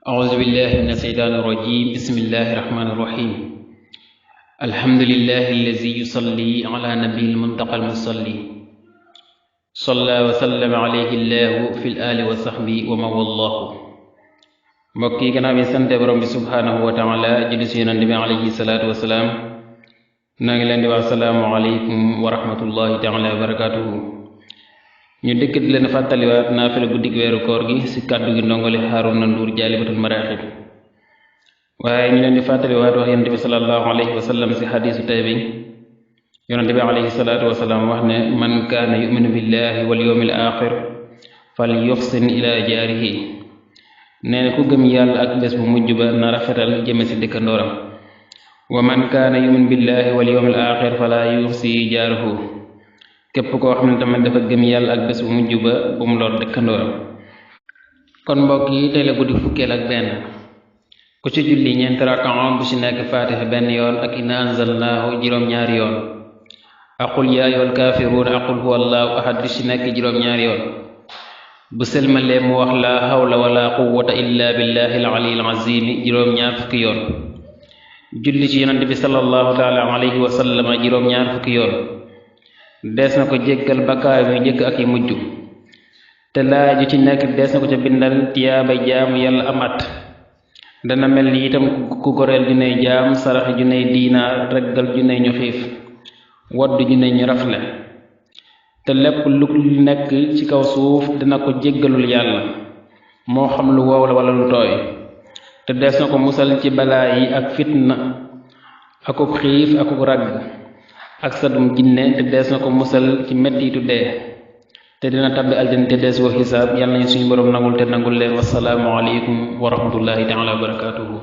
أعوذ بالله من الشيطان الرجيم بسم الله الرحمن الرحيم الحمد لله الذي يصلي على نبي المنتقى المصلي صلى وسلم عليه الله في الآل وصحبه ومن والله mbokk yi gannaaw bi sante borom bi subhanahu wa taala julli si yonent bi alayhi salaatu wasalaam naa ngi leen di wax salaamu aleykum wa rahmatullahi taala wa barakatuhu ñu dëkk di leen fàttaliwaat naafila guddik weeru koor gi si kàddu gi ndongole Haaruna Nduur jaalibatul maraaxib waaye ñu leen di fàttaliwaat wax yonent bi sallallahu alayhi wa sallam si xadiisu tey bi yonent bi alayhi salaatu wasalaam wax ne man kaana yuminu billahi wal yawmil aaxir fal yuxsin ila jaarihi nee na ku gëm yàlla ak bés bu mujj ba na rafetal jëme si dëkkandooram wa man kaana yumin billahi wal yawmil aaxir fala yuxsi jaaruhu képp koo xam ne tamit dafa gëm yàlla ak bés bu mujj ba bu mu lor dëkkandooram kon mbokk yi tey la guddi fukkeel ak benn ku ci julli ñeenti rakaa bu ci nekk faatiha benn yoon ak inna anzalnaahu juróom-ñaari yoon aqul yaa ayyuhal kaafiruun aqul huwa allaahu ahad bu ci nekk juróom-ñaari yoon bu selmalee mu wax laa hawla wala quwwata illa billahi al aliyyil azim juróom-ñaar fukki yoon julli ci yonent bi sallallahu taala alayhi wa sallam juróom-ñaar fukki yoon dees na ko jéggal bakkaar yu njëkk ak yi mujj te laaj ju ci nekk dees na ko ca bindal tiyaabay jaamu yàlla am at dana mel ni itam ku goreel juney jaam sarax juney diinaar reggal juney ñu xiif wodd juney ñu rafle te lépp lu nekk ci kaw suuf dina ko jéggalul yàlla moo xam lu wow la wala lu tooy te dees na ko musal ci balaa yi ak fitna akub xiif akub ragg ak sadum jinne te dees na ko musal ci mettitu dee te dina tabbi aljana te dees ko xisaab yàlla nañu suñu borom nangul te nangul leen wasalaamu aleykum wa rahmatullahi taala wa barakatuhu